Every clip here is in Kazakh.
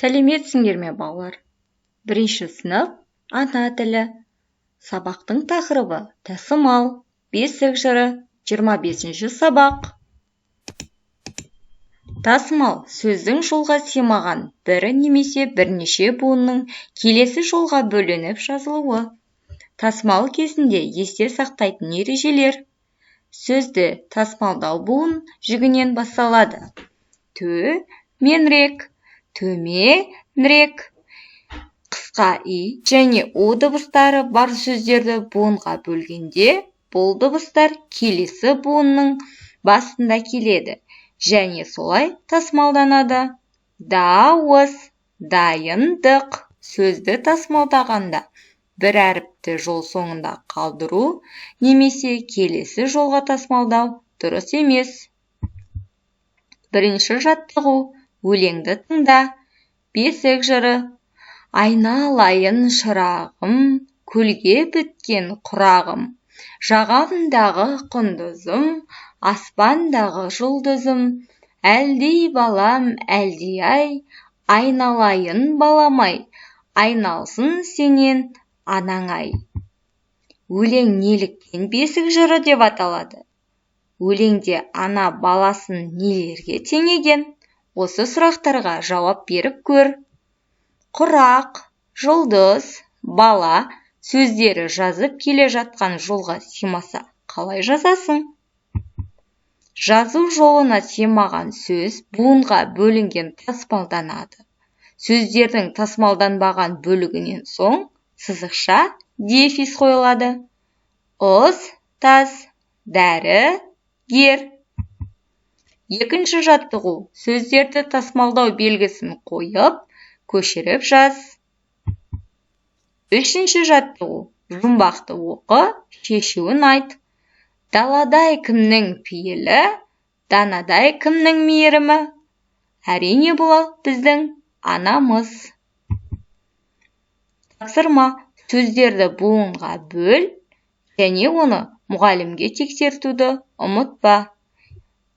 Сәлеметсіңдер ме, балалар? Бірінші сынып, ана тілі. Сабақтың тақырыбы: тасымал, бесік жыры, 25-сабақ. Тасымал – сөздің жолға сыймаған бір немесе бірнеше буынның келесі жолға бөлініп жазылуы. Тасымал кезінде есте сақтайтын ережелер: сөзді тасымалдау буын жігінен басталады: тө-менрек, төме-нрек. Қысқа и және у дыбыстары бар сөздерді буынға бөлгенде, бұл дыбыстар келесі буынның басында келеді және солай тасымалданады: дауыс, дайындық. Сөзді тасымалдағанда бір әріпті жол соңында қалдыру немесе келесі жолға тасымалдау дұрыс емес. Бірінші жаттығу: өлеңді тыңда. Бесік жыры. Айналайын шырағым, көлге біткен құрағым, жағамдағы құндызым, аспандағы жұлдызым, әлди балам, әлди-ай, айналайын балам-ай, айналсын сенен анаң-ай. Өлең неліктен бесік жыры деп аталады? Өлеңде ана баласын нелерге теңеген? Осы сұрақтарға жауап беріп көр. Құрақ, жұлдыз, бала сөздері жазып келе жатқан жолға сыймаса, қалай жазасың? Жазу жолына сыймаған сөз буынға бөлінген тасымалданады. Сөздердің тасымалданбаған бөлігінен соң сызықша, дефис қойылады: ұс-таз, дәрі-гер. Екінші жаттығу: сөздерді тасымалдау белгісін қойып, көшіріп жаз. Үшінші жаттығу: жұмбақты оқы, шешуін айт. Даладай кімнің пейілі, данадай кімнің мейірімі? Әрине, бұл біздің анамыз. Тапсырма: сөздерді буынға бөл және оны мұғалімге тексертуді ұмытпа.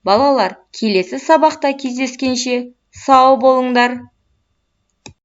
Балалар, келесі сабақта кездескенше сау болыңдар!